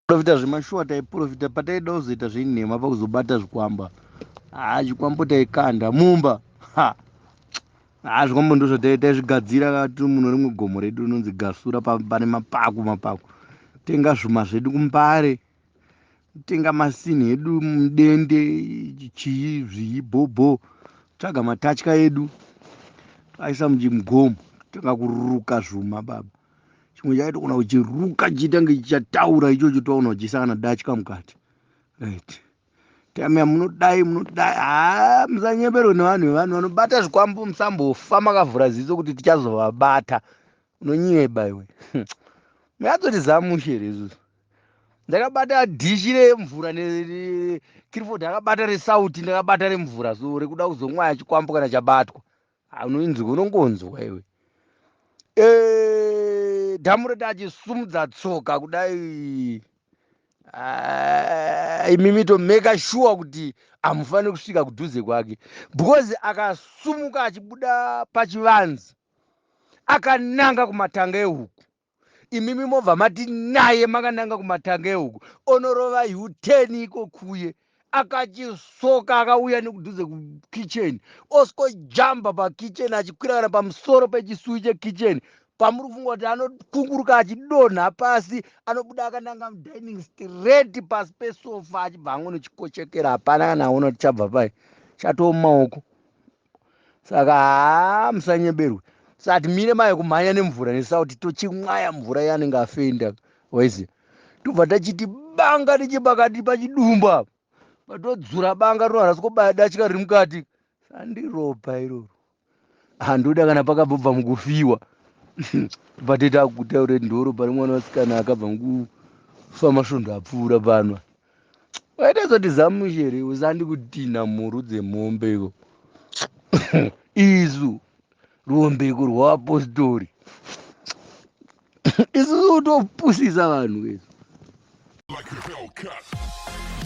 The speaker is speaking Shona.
Profita zvemashuwa taiprofita pataida kuzoita zvenhema pakuzobata zvikwamba. Haa chikwambo taikanda mumba. Ha. Haa zvikwambo ndozvataizvigadzira ka tiri muno rimwe gomo redu rinonzi Gasura pane mapako mapako. Tenga zvuma zvedu kuMbare. Tenga masinhi edu mudende chii zvii bhobho. Tsvaga matatya edu. Aisa mugomo. Tanga kuruka zvuma baba. Chimwe chaitogona kuchiruka chichiita kunge chichataura ichocho toona uchiisa kana datya mukati. Right. Time yamunodai munodai haa musanyeberwe nevanhu vevanhu vanobata zvikwambo musambofa makavhura ziso kuti tichazovabata. Unonyeba iwe. Munyatsoti zamushe here isusu. Ndakabata dhishi remvura neClifford akabata resauti ndakabata remvura so rekuda kuzomwaya chikwambo kana chabatwa. Unoinzwa unongonzwa iwe. Eh, dhamu reti achisumudza tsoka kudai ah, imimi to make sure kuti hamufaniri kusvika kudhuze kwake because akasumuka achibuda pachivanze akananga kumatanga ehuku imimi mobva mati naye makananga kumatanga ehuku onorova u10 iko kuye akachisoka akauya nekudhuze kukitchen oswikojamba pakitchen achikwira kana pamusoro pechisuwi chekitchen pamuri kufunga kuti anokunguruka achidonha pasi anobuda akananga mudining straight pasi pesofa achibva angonochikochekera hapana kana aona kuti chabva pai chatoo mumaoko saka haa musanyeberwe sati mire maye kumhanya nemvura nesauti tochimwaya mvura yaanenge afenda waiziva tobva tachiti banga richipakati pachidumbu apa patodzura banga rinoharasi kobaya datya riri mukati sandiropa iroro handoda kana pakabva mukufiwa tobva toita kutaura ndoro pane mwana wasikana akabva mukufa masvondo apfuura pano waita soti zamushere usandikutinha mhuru dzemombe iko isu ruombeko rwavapostori isusu topusisa vanhu isu Like a Hellcat.